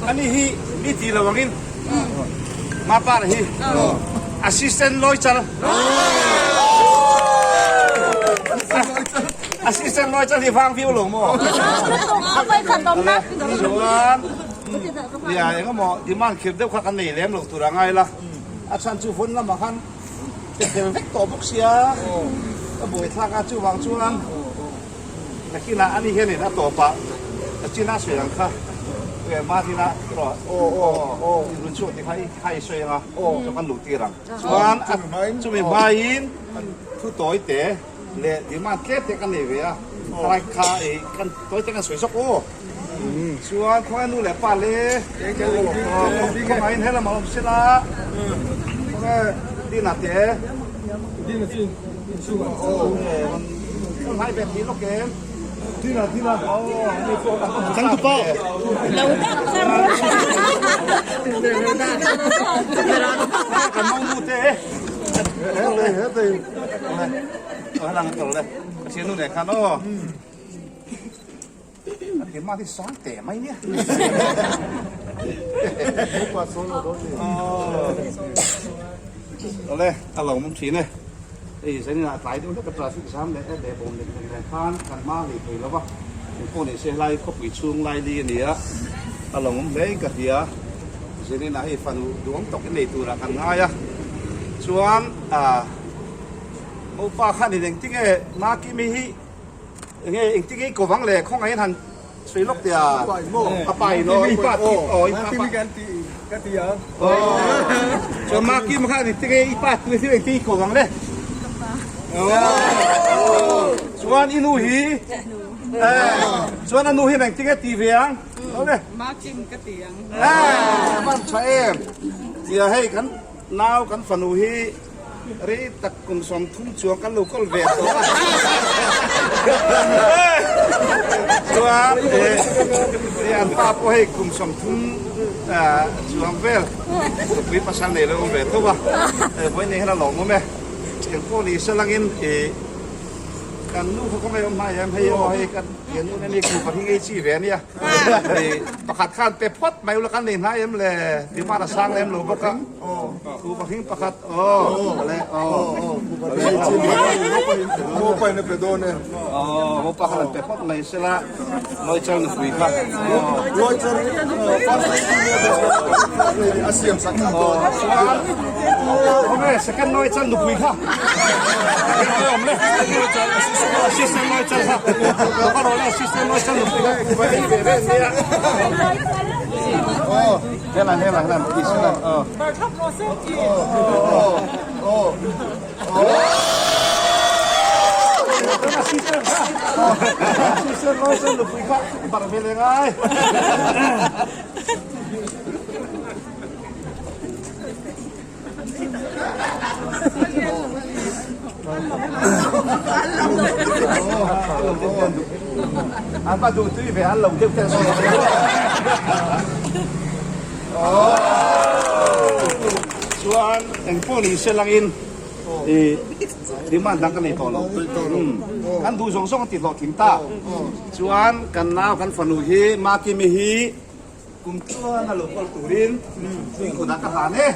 Ani hi mi ti lo angin mapa hi assistant lawyer assistant lawyer hi vang viau lo maw chuan Nia, eng emaw demand khir deuh kha kan nei lem lo tur a ngai la, a chhan chu vawn lamah khan pe fel vek tawh bawk sia, ka buai thlak a, chuvang chuan nakinah ani hianin a tawpah China sawi ang kha Martin-a erawh rawn chhuak tih kha i kha i sawi ang a, chuan kan luh tir ang. Chuan chumi hmaiin thu tawi te leh demand tlem te kan nei ve a, khalai kha i kan tawi te kan sawi zawk aw. Chuan khawngaih nu leh pa le khawngaihin he lamah awm sela khawngaih Dina te Dina chu inchhungah rawn hnai ve thei lawk em Dina Dina changtupa lo dak char kan mawngnu te helang tawh le thiannu nen khan aw. Keimah hi sang teh mai nia. Awle, a lo awm thin e. Hei zanin ah tlai deuh hlek a traffic jam leh leh bawm leh leh leh khan kan hma hlei thei lo va. Engpawh ni se helai khawpui chhung lai li a ni a, a lo awm hle in ka hria. Zanin ah hei fanu duhawm tawk i nei turah kan ngai a. Chuan ah Mopa khan in engtinge Makimi hi Enge engtin nge i kovang le khawngaihin han sawi lawk teh a? A pa in aw i pa ti aw i pa pa ka ti a. Chuan Makim khan engtin nge i pa tu hi engtin i kovang le? Chuan i nu hi chuan a nu hian engtin nge ti ve ang? Makim ka ti ang. Hman tha em? Tia hei kan nau kan fanu hi Rei tak kum 30 chuang kan lo kawl ve tawh a. Chuan eh an pa pawh hei kum 30 chuang vel nupui pasal nei lo awm ve tho a. Vawi nei hian a lawmawm e. Engpawh ni se langin ih kan nu kha kawng ei awm hmai em hei aw hei kan thiannu nen hi kum pahnih ngei chi ve a nia. Pakhat khan pe phawt mai ula kan nei hnai em le demand a sang lem lo bawk a. Ku pahing pakhat aw le aw Mo pa in a pe dawn e. Aw mo pa khan an pe phawt mai sela Loi char nupui kha. Loi char first lady first lady a siam sak kha dawn. Khawnge second Loi char nupui kha. Awm le. Assistant Loi char kha. Ka rawn assistant Loi char nupui kha. Ve ve nia. Helam helam helam ti sela aw. Assistant kha. Assistant Loi char nupui kha bar ve le ngai. An va duh tui ve an lo deuh te chuan engpawh ni se langin i demand dang ka nei tawh lo kan duh zawng zawng a ti hlawhtling ta chuan kan nau kan fanu hi Makimi hi Kum chuan a lo kawl turin tui kutah ka hlan e.